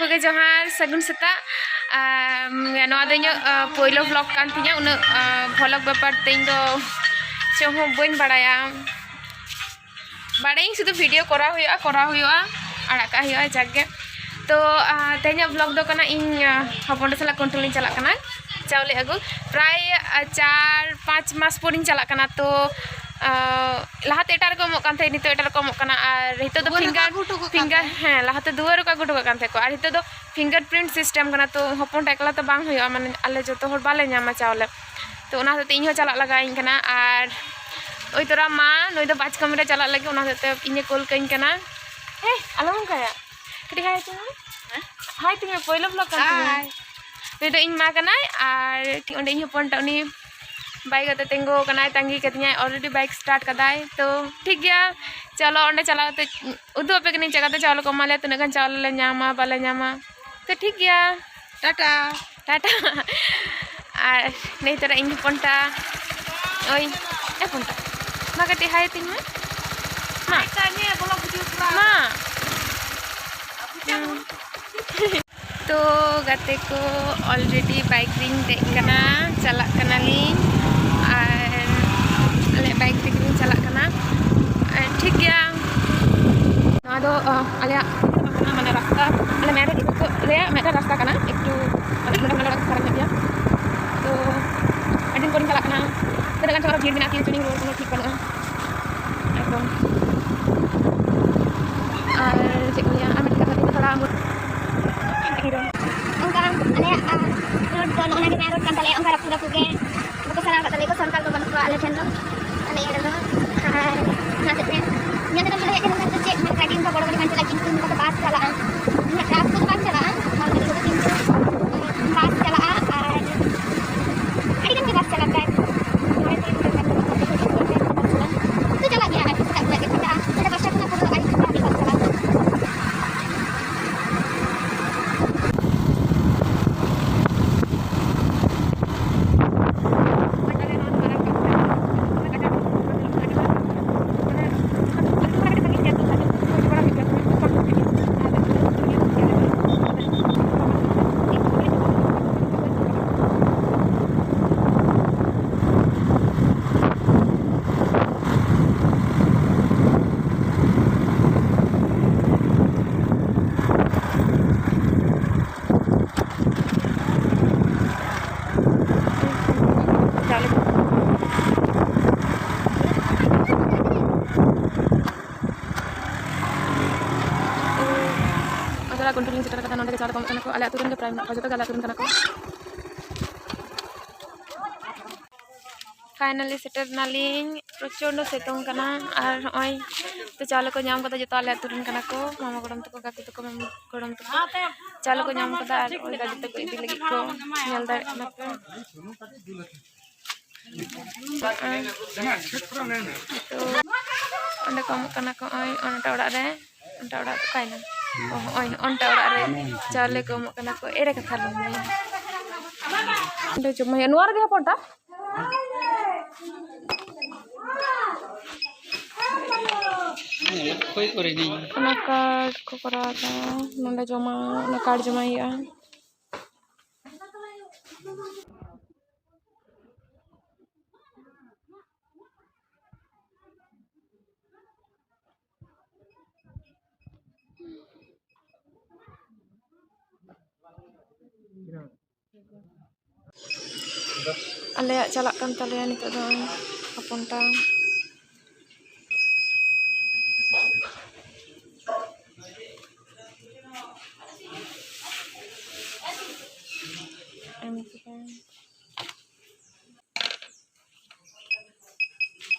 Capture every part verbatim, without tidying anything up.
ᱠᱚᱜᱮ ᱡᱚᱦᱟᱨ, ᱥᱟᱹᱜᱩᱱ ᱥᱮᱛᱟᱜ᱾ ᱟᱨ ᱱᱚᱣᱟ ᱫᱚ ᱤᱧᱟᱹᱜ, ᱟ, ᱯᱳᱭᱞᱳ ᱵᱷᱞᱚᱜ ᱠᱟᱱ ᱛᱤᱧᱟᱹ᱾ ᱩᱱᱟᱹᱜ, ᱟ, ᱵᱷᱞᱚᱜ ᱵᱮᱯᱟᱨ ᱛᱮ ᱤᱧ ᱫᱚ ᱪᱮᱫ ᱦᱚᱸ ᱵᱟᱹᱧ ᱵᱟᱲᱟᱭᱟ᱾ ᱵᱟᱲᱟᱭᱟᱹᱧ ᱥᱩᱫᱷᱩ ᱵᱷᱤᱰᱤᱭᱳ ᱠᱚᱨᱟᱣ ᱦᱩᱭᱩᱜᱼᱟ, ᱠᱚᱨᱟᱣ ᱦᱩᱭᱩᱜᱼᱟ, ᱟᱲᱟᱜ ᱠᱟᱜ ᱦᱩᱭᱩᱜᱼᱟ, ᱡᱟᱠ ᱜᱮ᱾ ᱛᱚ, ᱟ, ᱛᱮᱦᱮᱧᱟᱜ ᱵᱷᱞᱚᱜ ᱫᱚ ᱠᱟᱱᱟ ᱤᱧ, ᱟ, ᱦᱚᱯᱚᱱ ᱮᱨᱟ ᱥᱟᱞᱟᱜ ᱠᱩᱱᱴᱟᱹᱞᱤᱧ ᱪᱟᱞᱟᱜ ᱠᱟᱱᱟ ᱪᱟᱣᱞᱮ ᱟᱹᱜᱩ᱾ ᱯᱨᱟᱭ, ᱟ, ᱪᱟᱨ ᱯᱟᱸᱪ ᱢᱟᱥ ᱯᱚᱨᱤᱧ ᱪᱟᱞᱟᱜ ᱠᱟᱱᱟ᱾ ᱛᱚ, ᱟ, ᱞᱟᱦᱟᱛᱮ ᱮᱴᱟᱜ ᱨᱮᱠᱚ ᱮᱢᱚᱜ ᱠᱟᱱ ᱛᱟᱦᱮᱸᱫ, ᱱᱤᱛᱚᱜ ᱮᱴᱟᱜ ᱨᱮᱠᱚ ᱮᱢᱚᱜ ᱠᱟᱱᱟ᱾ ᱟᱨ ᱱᱤᱛᱚᱜ ᱫᱚ ᱫᱩᱣᱟᱹᱨ ᱨᱮᱠᱚ ᱯᱷᱤᱝᱜᱟᱨ, ᱟᱹᱜᱩ ᱦᱚᱴᱚ ᱠᱟᱜ ᱠᱟᱱ ᱯᱷᱤᱝᱜᱟᱨ, ᱛᱟᱦᱮᱸᱫ᱾ ᱦᱮᱸ, ᱞᱟᱦᱟᱛᱮ ᱫᱩᱣᱟᱹᱨ ᱨᱮᱠᱚ ᱟᱹᱜᱩ ᱦᱚᱴᱚ ᱠᱟᱜ ᱠᱟᱱ ᱛᱟᱦᱮᱸᱫ ᱠᱚ, ᱟᱨ ᱱᱤᱛᱚᱜ ᱫᱚ ᱯᱷᱤᱝᱜᱟᱨ ᱯᱨᱤᱱᱴ ᱥᱤᱥᱴᱮᱢ ᱠᱟᱱᱟ᱾ ᱛᱚ, ᱦᱚᱯᱚᱱ ᱮᱨᱟ ᱮᱠᱞᱟ ᱛᱚ ᱵᱟᱝ ᱦᱩᱭᱩᱜᱼᱟ, ᱢᱟᱱᱮ, ᱟᱞᱮ ᱡᱚᱛᱚ ᱦᱚᱲ ᱵᱟᱞᱮ ᱧᱟᱢᱟ ᱪᱟᱣᱞᱮ᱾ ᱛᱚ, ᱚᱱᱟ ᱦᱚᱛᱮᱡ ᱛᱮ ᱤᱧ ᱦᱚᱸ ᱪᱟᱞᱟᱜ ᱞᱟᱜᱟᱣᱤᱧ ᱠᱟᱱᱟ᱾ ᱟᱨ ᱳᱭ ᱛᱚᱨᱟ ᱢᱟ ᱱᱩᱭ ᱫᱚ ᱵᱟᱪ ᱠᱟᱹᱢᱤ ᱨᱮ ᱪᱟᱞᱟᱜ ᱞᱟᱹᱜᱤᱫ, ᱚᱱᱟ ᱦᱚᱛᱮᱡ ᱛᱮ ᱤᱧᱮ ᱠᱳᱞ ᱠᱟᱹᱧ ᱠᱟᱱᱟ᱾ ᱦᱮᱸ, ᱟᱞᱚᱢ ᱚᱱᱠᱟᱭᱟ, ᱠᱟᱹᱴᱤᱡ ᱦᱟᱭ ᱛᱤᱧ ᱢᱮ᱾ ᱦᱮᱸ? ᱦᱟᱭ ᱛᱤᱧ ᱢᱮ, ᱯᱳᱭᱞᱳ ᱵᱷᱞᱚᱜ ᱠᱟᱱ ᱛᱤᱧᱟ᱾ ᱦᱟᱭ᱾ ᱱᱩᱭ ᱫᱚ ᱤᱧ ᱢᱟ ᱠᱟᱱᱟᱭ, ᱟᱨ ᱴᱷᱤᱠ ᱚᱸᱰᱮ ᱤᱧ ᱦᱚᱯᱚᱱ ᱴᱟᱜ ᱩᱱᱤ ᱵᱟᱭᱤᱠ ᱟᱛᱮ ᱛᱤᱸᱜᱩ ᱟᱠᱟᱱᱟᱭ, ᱛᱟᱺᱜᱤ ᱠᱟᱫᱤᱧᱟᱭ, ᱚᱞᱨᱮᱰᱤ ᱵᱟᱭᱤᱠ ᱥᱴᱟᱨᱴ ᱠᱟᱫᱟᱭ᱾ ᱛᱚ, ᱴᱷᱤᱠ ᱜᱮᱭᱟ, ᱪᱚᱞᱚ ᱚᱸᱰᱮ ᱪᱟᱞᱟᱣ ᱠᱟᱛᱮ ᱩᱫᱩᱜ ᱟᱯᱮ ᱠᱟᱹᱱᱟᱹᱧ ᱪᱮᱫ ᱞᱮᱠᱟᱛᱮ ᱪᱟᱣᱞᱮ ᱠᱚ ᱮᱢᱟ ᱞᱮᱭᱟ, ᱛᱤᱱᱟᱹᱜ ᱜᱟᱱ ᱪᱟᱣᱞᱮ ᱞᱮ ᱧᱟᱢᱟ, ᱵᱟᱞᱮ ᱧᱟᱢᱟ᱾ ᱛᱚ, ᱴᱷᱤᱠ ᱜᱮᱭᱟ, ᱴᱟᱴᱟ᱾ ᱴᱟᱴᱟ᱾ ᱟᱨ ᱱᱤᱛᱚᱜ ᱤᱧ ᱦᱚᱯᱚᱱᱴᱟ, ᱳᱭ, ᱮ ᱦᱚᱯᱚᱱᱴᱟ, ᱢᱟ ᱠᱟᱹᱴᱤᱡ ᱦᱟᱭ ᱛᱤᱧ ᱢᱮ᱾ ᱢᱟ᱾ ᱢᱟ᱾ ᱛᱚ ᱜᱟᱛᱮ ᱠᱚ, ᱚᱞᱨᱮᱰᱤ ᱵᱟᱭᱤᱠ ᱨᱤᱧ ᱫᱮᱡ ᱠᱟᱱᱟ, ᱪᱟᱞᱟᱜ ᱠᱟᱱᱟᱞᱤᱧ᱾ ᱟᱨ ᱟᱞᱮᱭᱟᱜ ᱵᱟᱭᱤᱠ ᱛᱮᱜᱮ ᱞᱤᱧ ᱪᱟᱞᱟᱜ ᱠᱟᱱᱟ᱾ ᱟᱨ ᱴᱷᱤᱠ ᱜᱮᱭᱟ, ᱱᱚᱣᱟ ᱫᱚ, ᱟ, ᱟᱞᱮᱭᱟᱜ ᱢᱟᱱᱮ ᱨᱟᱥᱛᱟ, ᱟᱞᱮ ᱢᱮᱱ ᱨᱳᱰ ᱤᱫᱤ ᱠᱚ ᱨᱮᱭᱟᱜ ᱢᱤᱫᱴᱟᱝ ᱨᱟᱥᱛᱟ ᱠᱟᱱᱟ, ᱮᱠᱴᱩ ᱢᱟᱱᱮ ᱱᱚᱰᱮ ᱠᱷᱚᱱ ᱟᱞᱮ ᱚᱲᱟᱜ ᱫᱚ ᱯᱷᱟᱨᱟᱠ ᱧᱚᱜ ᱜᱮᱭᱟ᱾ ᱛᱚ ᱟᱹᱰᱤ ᱫᱤᱱ ᱯᱚᱨᱮᱧ ᱪᱟᱞᱟᱜ ᱠᱟᱱᱟ᱾ ᱛᱤᱱᱟᱹᱜ ᱜᱟᱱ ᱪᱚ ᱟᱨᱚ ᱵᱷᱤᱲ ᱢᱮᱱᱟᱜᱼᱟ, ᱛᱤᱱ ᱨᱮᱪᱚ ᱞᱤᱧ ᱨᱩᱣᱟᱹᱲ ᱠᱟᱱᱟ, ᱴᱷᱤᱠ ᱵᱟᱹᱱᱩᱜᱼᱟ ᱮᱠᱫᱚᱢ᱾ ᱟᱨ ᱪᱮᱫ ᱠᱚ ᱞᱟᱹᱭᱟ, ᱟᱨ ᱢᱤᱫᱴᱮᱱ ᱠᱟᱛᱷᱟ ᱫᱚ ᱛᱷᱚᱲᱟ ᱚᱱᱠᱟ ᱟᱞᱮᱭᱟᱜ, ᱟ, ᱨᱳᱰ ᱫᱚ ᱱᱚᱜᱼᱚ ᱱᱚᱣᱟ ᱜᱮ ᱢᱮᱱ ᱨᱳᱰ ᱠᱟᱱ ᱛᱟᱞᱮᱭᱟ, ᱚᱱᱠᱟ ᱨᱟᱹᱯᱩᱫ ᱨᱟᱹᱯᱩᱫ ᱜᱮ ᱵᱟᱠᱚ ᱥᱟᱨᱟᱣ ᱟᱠᱟᱫ ᱛᱟᱞᱮᱭᱟ, ᱥᱚᱨᱠᱟᱨ ᱠᱚ ᱵᱟᱹᱱᱩᱜ ᱠᱚᱣᱟ ᱟᱞᱮ ᱴᱷᱮᱱ ᱫᱚ, ᱟᱞᱮ ᱤᱭᱟᱹ ᱨᱮᱫᱚ᱾ ᱟᱨ ᱚᱱᱟ ᱦᱚᱛᱮᱡ ᱛᱮ ᱧᱮᱞ ᱛᱮᱫᱚ ᱢᱚᱱᱮ ᱦᱩᱭᱩᱜ ᱠᱟᱱᱟ ᱪᱮᱫ, ᱢᱟᱱᱮ ᱜᱟᱹᱰᱤ ᱚᱱᱠᱟ ᱵᱚᱲᱚ ᱜᱟᱹᱰᱤ ᱵᱟᱝ ᱪᱟᱞᱟᱜᱼᱟ, ᱠᱤᱱᱛᱩ ᱱᱚᱝᱠᱟ ᱫᱚ ᱵᱟᱥ ᱪᱟᱞᱟᱜᱼᱟ, ᱩᱱᱟᱹᱜ ᱴᱨᱟᱠ ᱠᱚᱫᱚ ᱵᱟᱝ ᱪᱟᱞᱟᱜᱼᱟ, ᱢᱟᱞ ᱜᱟᱹᱰᱤ ᱠᱚᱫᱚ, ᱠᱤᱱᱛᱩ ᱵᱟᱥ ᱪᱟᱞᱟᱜᱼᱟ᱾ ᱟᱨ ᱟᱹᱰᱤ ᱜᱟᱱ ᱜᱮ ᱵᱟᱥ ᱪᱟᱞᱟᱜᱼᱟ, ᱯᱨᱟᱭ ᱢᱚᱬᱮ ᱛᱩᱨᱩᱭ ᱜᱷᱚᱱᱴᱟ ᱜᱟᱱ ᱫᱚ ᱵᱟᱥ ᱪᱟᱞᱟᱜᱼᱟ᱾ ᱛᱚ ᱪᱟᱞᱟᱜ ᱜᱮᱭᱟ ᱟᱨᱠᱤ, ᱥᱮᱛᱟᱜ ᱠᱷᱚᱱᱟᱜ ᱜᱮ ᱪᱟᱞᱟᱜᱼᱟ, ᱱᱚᱰᱮ ᱫᱚᱥᱴᱟ ᱠᱷᱚᱱᱟᱜ ᱯᱩᱨᱟᱹ ᱟᱹᱭᱩᱵ ᱫᱷᱟᱹᱵᱤᱡ ᱵᱟᱥ ᱪᱟᱞᱟᱜᱼᱟ᱾ ᱠᱩᱱᱴᱩᱞᱤᱧ ᱥᱮᱴᱮᱨ ᱠᱟᱫᱟ, ᱱᱚᱰᱮ ᱜᱮ ᱪᱟ ᱞᱮ ᱠᱚ ᱮᱢᱚᱜ ᱠᱟᱱᱟ ᱠᱚ᱾ ᱟᱞᱮ ᱟᱹᱛᱩ ᱨᱮᱱ ᱜᱮ ᱯᱨᱟᱭ ᱢᱮᱱᱟᱜ ᱠᱚᱣᱟ, ᱡᱚᱛᱚ ᱜᱮ ᱟᱞᱮ ᱟᱹᱛᱩ ᱨᱮᱱ ᱠᱟᱱᱟ ᱠᱚ᱾ ᱯᱷᱟᱭᱱᱟᱞᱤ ᱥᱮᱴᱮᱨ ᱱᱟᱞᱤᱧ᱾ ᱯᱨᱚᱪᱚᱱᱰᱚ ᱥᱤᱛᱩᱝ ᱠᱟᱱᱟ᱾ ᱟᱨ ᱱᱚᱜᱼᱚᱭ ᱛᱚ ᱪᱟᱣᱞᱮ ᱠᱚ ᱧᱟᱢ ᱠᱟᱫᱟ, ᱡᱚᱛᱚ ᱟᱞᱮ ᱟᱹᱛᱩ ᱨᱮᱱ ᱠᱟᱱᱟ ᱠᱚ, ᱢᱟᱢᱟ ᱜᱚᱲᱚᱢ ᱛᱟᱠᱚ, ᱜᱟᱛᱮ ᱛᱟᱠᱚ, ᱢᱟᱢᱟ ᱜᱚᱲᱚᱢ ᱛᱟᱠᱚ ᱪᱟᱣᱞᱮ ᱠᱚ ᱧᱟᱢ ᱠᱟᱫᱟ᱾ ᱟᱨ ᱱᱚᱜᱼᱚᱭ ᱜᱟᱹᱰᱤ ᱛᱮᱠᱚ ᱤᱫᱤ ᱞᱟᱹᱜᱤᱫ ᱠᱚ, ᱧᱮᱞ ᱫᱟᱲᱮᱭᱟᱜ ᱠᱟᱱᱟ ᱯᱮ᱾ ᱛᱚ ᱚᱸᱰᱮ ᱠᱚ ᱮᱢᱚᱜ ᱠᱟᱱᱟ ᱠᱚ, ᱱᱚᱜᱼᱚᱭ ᱚᱱᱟᱴᱟᱜ ᱚᱲᱟᱜ ᱨᱮ, ᱚᱱᱟᱴᱟᱜ ᱚᱲᱟᱜ ᱫᱚ ᱚᱠᱟᱭᱮᱱᱟ? ᱚ, ᱱᱚᱜᱼᱚᱭ ᱚᱱᱟᱴᱟᱜ ᱚᱲᱟᱜ ᱨᱮ ᱪᱟᱣᱞᱮ ᱠᱚ ᱮᱢᱚᱜ ᱠᱟᱱᱟ ᱠᱚ᱾ ᱮᱲᱮ ᱠᱟᱛᱷᱟ ᱟᱞᱚᱢ ᱞᱟᱹᱭᱟ᱾ ᱚᱸᱰᱮ ᱡᱚᱢ ᱦᱩᱭᱩᱜᱼᱟ, ᱱᱚᱣᱟ ᱨᱮᱜᱮ ᱦᱚᱯᱚᱱᱴᱟ᱾ ᱚᱠᱚᱭ ᱠᱚᱨᱮ ᱱᱤᱧ? ᱚᱱᱟ ᱠᱟᱨᱰ ᱠᱚ ᱠᱚᱨᱟᱣ ᱮᱫᱟ, ᱱᱚᱰᱮ ᱡᱚᱢᱟ, ᱚᱱᱟ ᱠᱟᱨᱰ ᱡᱚᱢᱟᱭ ᱦᱩᱭᱩᱜᱼᱟ᱾ ᱟᱞᱮᱭᱟᱜ ᱪᱟᱞᱟᱜ ᱠᱟᱱ ᱛᱟᱞᱮᱭᱟ ᱱᱤᱛᱚᱜ ᱫᱚ ᱦᱚᱯᱚᱱᱴᱟ᱾ ᱮᱢ ᱠᱮᱫᱟ᱾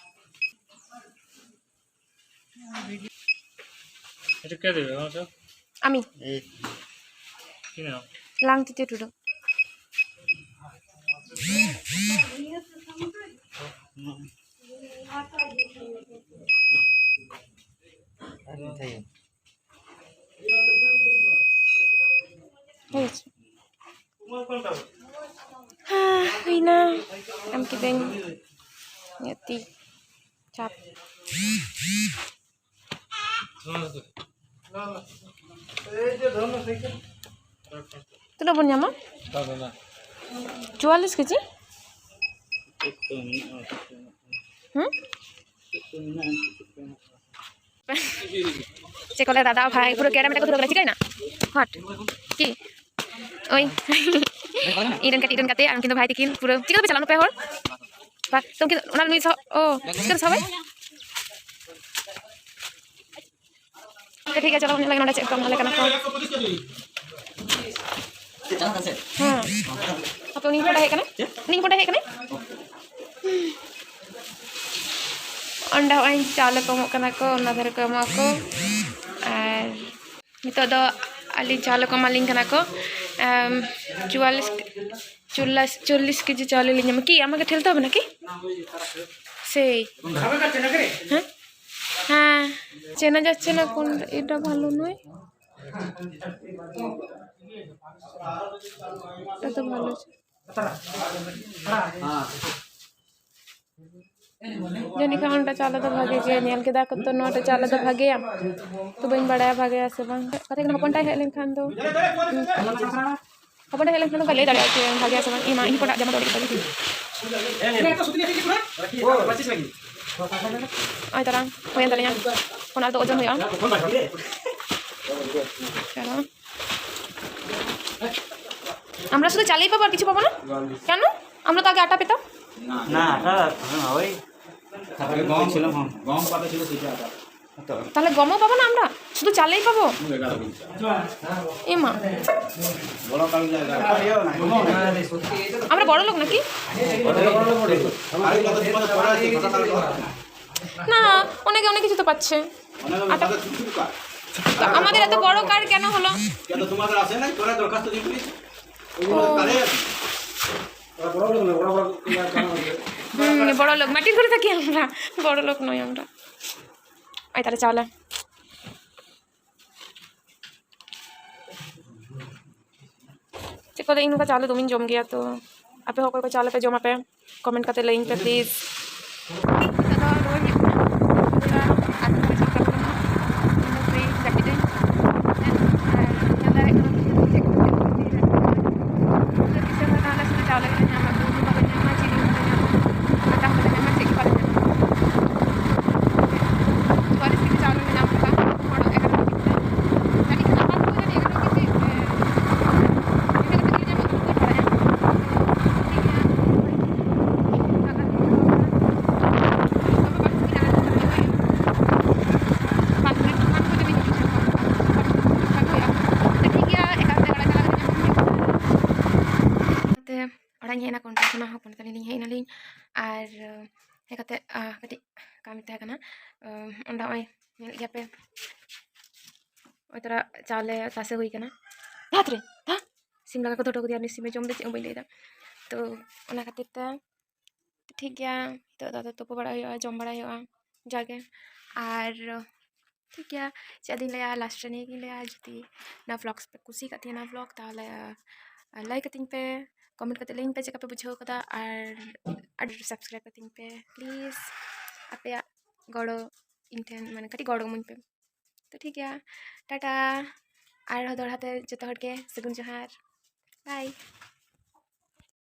এটা কে দেবে, আমার তো? আমি। এই। কি নাম? লাংটিতে টুডু। আর কোথায়? ᱦᱮᱸ᱾ ᱦᱮᱸ, ᱦᱩᱭᱱᱟ᱾ ᱮᱢ ᱠᱤᱫᱟᱹᱧ ᱤᱧᱟᱹᱜ ᱛᱤ ᱪᱟᱯ᱾ ᱛᱤᱱᱟᱹᱜ ᱵᱚᱱ ᱧᱟᱢᱟ? ᱪᱩᱣᱟᱞᱤᱥ ᱠᱮᱡᱤ? ᱦᱩᱸ? ᱪᱮᱫ ᱠᱚ ᱞᱟᱹᱭᱟ, ᱫᱟᱫᱟ ᱵᱷᱟᱭ ᱯᱩᱨᱟᱹ ᱠᱮᱨᱟᱢ ᱨᱮᱠᱚ ᱫᱷᱩᱨᱟᱹᱣ ᱠᱟᱱᱟ᱾ ᱪᱤᱠᱟᱹᱭᱮᱱᱟ? ᱦᱚᱴ᱾ ᱪᱮᱫ? ᱳᱭ᱾ ᱤᱧ ᱨᱮᱱ ᱠᱟᱹᱴᱤᱡ ᱨᱮᱱ ᱜᱟᱛᱮ ᱟᱨ ᱩᱱᱠᱤᱱ ᱫᱚ ᱵᱷᱟᱭ ᱛᱤᱠᱤᱱ ᱯᱩᱨᱟᱹ᱾ ᱪᱤᱠᱟᱹ ᱛᱮᱯᱮ ᱪᱟᱞᱟᱜᱼᱟ ᱱᱩᱠᱩ ᱯᱮ ᱦᱚᱲ? ᱵᱟᱨ, ᱛᱚ ᱩᱱᱠᱤᱱ ᱚᱱᱟ ᱢᱤᱫ ᱥᱚ, ᱳ, ᱪᱤᱠᱟᱹ ᱛᱮ ᱥᱟᱵᱟᱭ? ᱴᱷᱤᱠ ᱜᱮᱭᱟ, ᱪᱚᱞᱚ ᱧᱮᱞ ᱞᱮᱜᱮ ᱱᱚᱰᱮ ᱪᱮᱫ ᱠᱚ ᱮᱢᱟᱞᱮ ᱠᱟᱱᱟ ᱠᱚ᱾ ᱦᱮᱸ᱾ ᱟᱯᱮ ᱩᱱᱤ ᱯᱷᱳᱴᱳ ᱦᱮᱡ ᱠᱟᱱᱟ? ᱩᱱᱤ ᱯᱷᱳᱴᱳ ᱦᱮᱡ ᱠᱟᱱᱟ? ᱚᱸᱰᱮ ᱦᱚᱸᱜᱼᱚᱭ ᱪᱟᱣᱞᱮ ᱠᱚ ᱮᱢᱚᱜ ᱠᱟᱱᱟ ᱠᱚ, ᱚᱱᱟ ᱫᱷᱟᱨᱮ ᱠᱚ ᱮᱢᱚᱜ ᱟᱠᱚ᱾ ᱟᱨ ᱱᱤᱛᱚᱜ ᱫᱚ ᱟᱹᱞᱤᱧ ᱪᱟᱣᱞᱮ ᱠᱚ ᱮᱢᱟᱞᱤᱧ ᱠᱟᱱᱟ ᱠᱚ᱾ ᱮᱢ, ᱪᱩᱣᱟᱞᱤᱥ, ᱪᱚᱞᱞᱤᱥ, ᱪᱚᱞᱞᱤᱥ ᱠᱮᱡᱤ ᱪᱟᱣᱞᱮ ᱞᱤᱧ ᱧᱟᱢᱟ᱾ কি আমাকে ঠেলতে হবে নাকি? সেই। হ্যাঁ, হ্যাঁ। চেনা যাচ্ছে না কোন, এটা ভালো নয়। এটা তো ভালো। ᱡᱟᱹᱱᱤᱡ ᱠᱷᱟᱱ ᱚᱱᱟᱴᱟᱜ ᱪᱟᱣᱞᱮ ᱫᱚ ᱵᱷᱟᱜᱮ ᱜᱮᱭᱟ᱾ ᱧᱮᱞ ᱠᱮᱫᱟ ᱠᱚ ᱛᱚ, ᱱᱚᱣᱟᱴᱟᱜ ᱪᱟᱣᱞᱮ ᱫᱚ ᱵᱷᱟᱜᱮᱭᱟ᱾ ᱛᱚ ᱵᱟᱹᱧ ᱵᱟᱲᱟᱭᱟ ᱵᱷᱟᱜᱮᱭᱟ ᱥᱮ ᱵᱟᱝ᱾ ᱠᱟᱛᱷᱟ ᱠᱟᱱᱟ, ᱦᱚᱯᱚᱱᱴᱟᱭ ᱦᱮᱡ ᱞᱮᱱᱠᱷᱟᱱ ᱫᱚ, ᱦᱚᱯᱚᱱᱴᱟᱭ ᱦᱮᱡ ᱞᱮᱱᱠᱷᱟᱱ ᱫᱚ ᱞᱟᱹᱭ ᱫᱟᱲᱮᱭᱟᱜᱼᱟ ᱡᱮ ᱵᱷᱟᱜᱮᱭᱟ ᱥᱮ ᱵᱟᱝ᱾ ᱤᱧ ᱢᱟ, ᱤᱧ ᱦᱚᱯᱚᱱᱟᱜ ᱡᱟᱢᱟ ᱫᱚ ᱟᱹᱰᱤ ᱠᱟᱹᱴᱤᱡ ᱜᱮ᱾ ᱱᱚᱜᱼᱚᱭ ᱛᱟᱞᱟᱝ ᱦᱩᱭᱮᱱ ᱛᱟᱞᱤᱧᱟ᱾ ᱚᱱᱟ ᱨᱮᱫᱚ ᱳᱡᱚᱱ ᱦᱩᱭᱩᱜᱼᱟ᱾ ᱪᱚᱞᱚ। আমরা শুধু চালেই পাবো, আর কিছু পাবো না? কেন? আমরা তো আগে আটা পেতাম। না, আটা হবে না, ওই গম ছিল, হ্যাঁ। গম পাতা ছিল, সেটা আটা। তো তাহলে গমও পাবো না আমরা, শুধু চালেই পাবো? এ মা, বড় কাল জায়গা। আমরা বড় লোক নাকি? আরে, কত তোমাদের পড়া আছে, কত কাল পড়া আছে? না, অনেকে অনেক কিছু তো পাচ্ছে। অনেকে আটা তাদের শুধু কাজ। আমাদের এত বড় কার্ড কেন হলো? কেন তোমাদের আসে নাই? তোরা দরখাস্ত দিবি? ওই জন্য ও। কালে আছে। ওরা বড় লোক না, ওরা বড় লোক না, কেন হবে? হুম, বড় লোক, মাটির ঘরে থাকি আমরা, বড় লোক নই আমরা। এই তাহলে চাওলা। ᱪᱮᱫ ᱠᱚ ᱞᱟᱹᱭ, ᱤᱧ ᱱᱚᱝᱠᱟ ᱪᱟᱣᱞᱮ ᱫᱚᱢᱮᱧ ᱡᱚᱢ ᱜᱮᱭᱟ, ᱛᱚ ᱟᱯᱮ ᱦᱚᱸ ᱚᱠᱚᱭ ᱠᱚ ᱪᱟᱣᱞᱮ ᱯᱮ ᱡᱚᱢᱟ ᱯᱮ, ᱠᱚᱢᱮᱱᱴ ᱠᱟᱛᱮ ᱞᱟᱹᱭᱟᱹᱧ ᱯᱮ ᱯᱞᱤᱡ᱾ ᱱᱤᱛᱚᱜ ᱫᱚ ᱨᱩᱣᱟᱹᱲ ᱦᱩᱭᱩᱜ ᱠᱟᱱᱟ᱾ ᱟᱨ ᱱᱚᱝᱠᱟ ᱪᱮᱫ ᱞᱮᱠᱟ ᱠᱟᱱᱟ? ᱤᱧ ᱫᱚ ᱥᱮᱭ ᱡᱟᱹᱯᱤᱫᱟᱹᱧ᱾ ᱟᱨ ᱧᱮᱞ ᱫᱟᱲᱮᱭᱟᱜ ᱠᱟᱱᱟ ᱯᱮ ᱪᱮᱫ ᱠᱚ ᱪᱮᱫ ᱠᱚ ᱪᱤᱠᱟᱹᱭᱮᱫᱟ᱾ ᱩᱱᱟᱹᱜ ᱫᱤᱥᱟᱹ ᱵᱟᱹᱱᱩᱜᱼᱟ, ᱟᱞᱮ ᱥᱮᱫ ᱫᱚ ᱪᱟᱣᱞᱮ ᱜᱮᱞᱮ ᱧᱟᱢᱟ, ᱜᱩᱦᱩᱢ ᱦᱚᱸ ᱵᱟᱞᱮ ᱧᱟᱢᱟ, ᱪᱤᱱᱤ ᱦᱚᱸ ᱵᱟᱞᱮ ᱧᱟᱢᱟ, ᱟᱴᱟ ᱦᱚᱸ ᱵᱟᱞᱮ ᱧᱟᱢᱟ, ᱪᱮᱫ ᱜᱮ ᱵᱟᱞᱮ ᱧᱟᱢᱟ᱾ ᱪᱩᱣᱟᱞᱤᱥ ᱠᱮᱡᱤ ᱪᱟᱣᱞᱮ ᱞᱮ ᱧᱟᱢ ᱠᱮᱫᱟ, ᱦᱚᱲ ᱮᱜᱟᱨᱚ ᱠᱮᱡᱤ ᱠᱟᱛᱮ᱾ ᱡᱟᱹᱱᱤᱡ ᱠᱷᱟᱱ ᱟᱯᱟᱛᱚᱛᱚ ᱡᱟᱹᱱᱤᱡ ᱮᱜᱟᱨᱚ ᱠᱮᱡᱤ, ᱮ, ᱤᱱᱟᱹ ᱠᱟᱛᱮ ᱜᱮᱞᱮ ᱧᱟᱢᱟ, ᱤᱧ ᱫᱚ ᱵᱟᱹᱧ ᱵᱟᱲᱟᱭᱟ᱾ ᱴᱷᱤᱠ ᱜᱮᱭᱟ᱾ ᱦᱮᱡ ᱮᱱᱟ ᱠᱚᱱᱴᱟ ᱠᱷᱚᱱᱟᱜ, ᱦᱚᱯᱚᱱ ᱛᱟᱹᱞᱤᱧ ᱞᱤᱧ ᱦᱮᱡ ᱮᱱᱟᱞᱤᱧ᱾ ᱟᱨ ᱦᱮᱡ ᱠᱟᱛᱮ ᱠᱟᱹᱴᱤᱡ ᱠᱟᱹᱢᱤ ᱛᱟᱦᱮᱸ ᱠᱟᱱᱟ᱾ ᱚᱸᱰᱮ ᱱᱚᱜᱼᱚᱭ ᱧᱮᱞᱮᱫ ᱜᱮᱭᱟ ᱯᱮ, ᱱᱚᱜᱼᱚᱭ ᱛᱚᱨᱟ ᱪᱟᱣᱞᱮ ᱛᱟᱥᱮ ᱦᱩᱭ ᱠᱟᱱᱟ᱾ ᱫᱷᱟᱛ ᱨᱮ ᱫᱷᱟ ᱥᱤᱢ ᱞᱟᱜᱟ ᱠᱚ ᱫᱚᱦᱚ ᱦᱚᱴᱚ ᱠᱟᱫᱮᱭᱟ, ᱩᱱᱤ ᱥᱤᱢᱮ ᱡᱚᱢ ᱫᱟ, ᱪᱮᱫ ᱦᱚᱸ ᱵᱟᱹᱧ ᱞᱟᱹᱭᱫᱟ᱾ ᱛᱚ ᱚᱱᱟ ᱠᱷᱟᱹᱛᱤᱨ ᱛᱮ ᱴᱷᱤᱠ ᱜᱮᱭᱟ, ᱱᱤᱛᱚᱜ ᱫᱚ ᱟᱫᱚ ᱛᱩᱯᱩ ᱵᱟᱲᱟ ᱦᱩᱭᱩᱜᱼᱟ, ᱡᱚᱢ ᱵᱟᱲᱟ ᱦᱩᱭᱩᱜᱼᱟ ᱡᱟᱜᱮ᱾ ᱟᱨ ᱴᱷᱤᱠ ᱜᱮᱭᱟ, ᱪᱮᱫ ᱟᱫᱚᱧ ᱞᱟᱹᱭᱟ, ᱞᱟᱥᱴ ᱨᱮ ᱱᱤᱭᱟᱹ ᱜᱤᱧ ᱞᱟᱹᱭᱟ, ᱡᱩᱫᱤ ᱱᱚᱣᱟ ᱵᱷᱞᱚᱜᱥ ᱯᱮ ᱠᱩᱥᱤ ᱠᱟᱜ ᱛᱤᱧᱟᱹ, ᱱᱚᱣᱟ ᱵᱷᱞᱚᱜ, ᱛᱟᱦᱚᱞᱮ ᱞᱟᱭᱤᱠ ᱠᱟᱹᱛᱤᱧ ᱯᱮ, ᱠᱚᱢᱮᱱᱴ ᱠᱟᱛᱮ ᱞᱟᱹᱭᱟᱹᱧ ᱯᱮ ᱪᱮᱫ ᱞᱮᱠᱟ ᱯᱮ ᱵᱩᱡᱷᱟᱹᱣ ᱠᱟᱫᱟ᱾ ᱟᱨ ᱟᱨ ᱥᱟᱵᱥᱠᱨᱟᱭᱤᱵ ᱠᱟᱹᱛᱤᱧ ᱯᱮ ᱯᱞᱤᱡᱽ, ᱟᱯᱮᱭᱟᱜ ᱜᱚᱲᱚ ᱤᱧ ᱴᱷᱮᱱ ᱢᱟᱱᱮ ᱠᱟᱹᱴᱤᱡ ᱜᱚᱲᱚ ᱤᱢᱟᱹᱧ ᱯᱮ᱾ ᱛᱚ ᱴᱷᱤᱠ ᱜᱮᱭᱟ, ᱴᱟᱴᱟ, ᱟᱨᱦᱚᱸ ᱫᱚᱦᱲᱟ ᱛᱮ ᱡᱚᱛᱚ ᱦᱚᱲ ᱜᱮ ᱥᱟᱹᱜᱩᱱ ᱡᱚᱦᱟᱨ, ᱵᱟᱭ᱾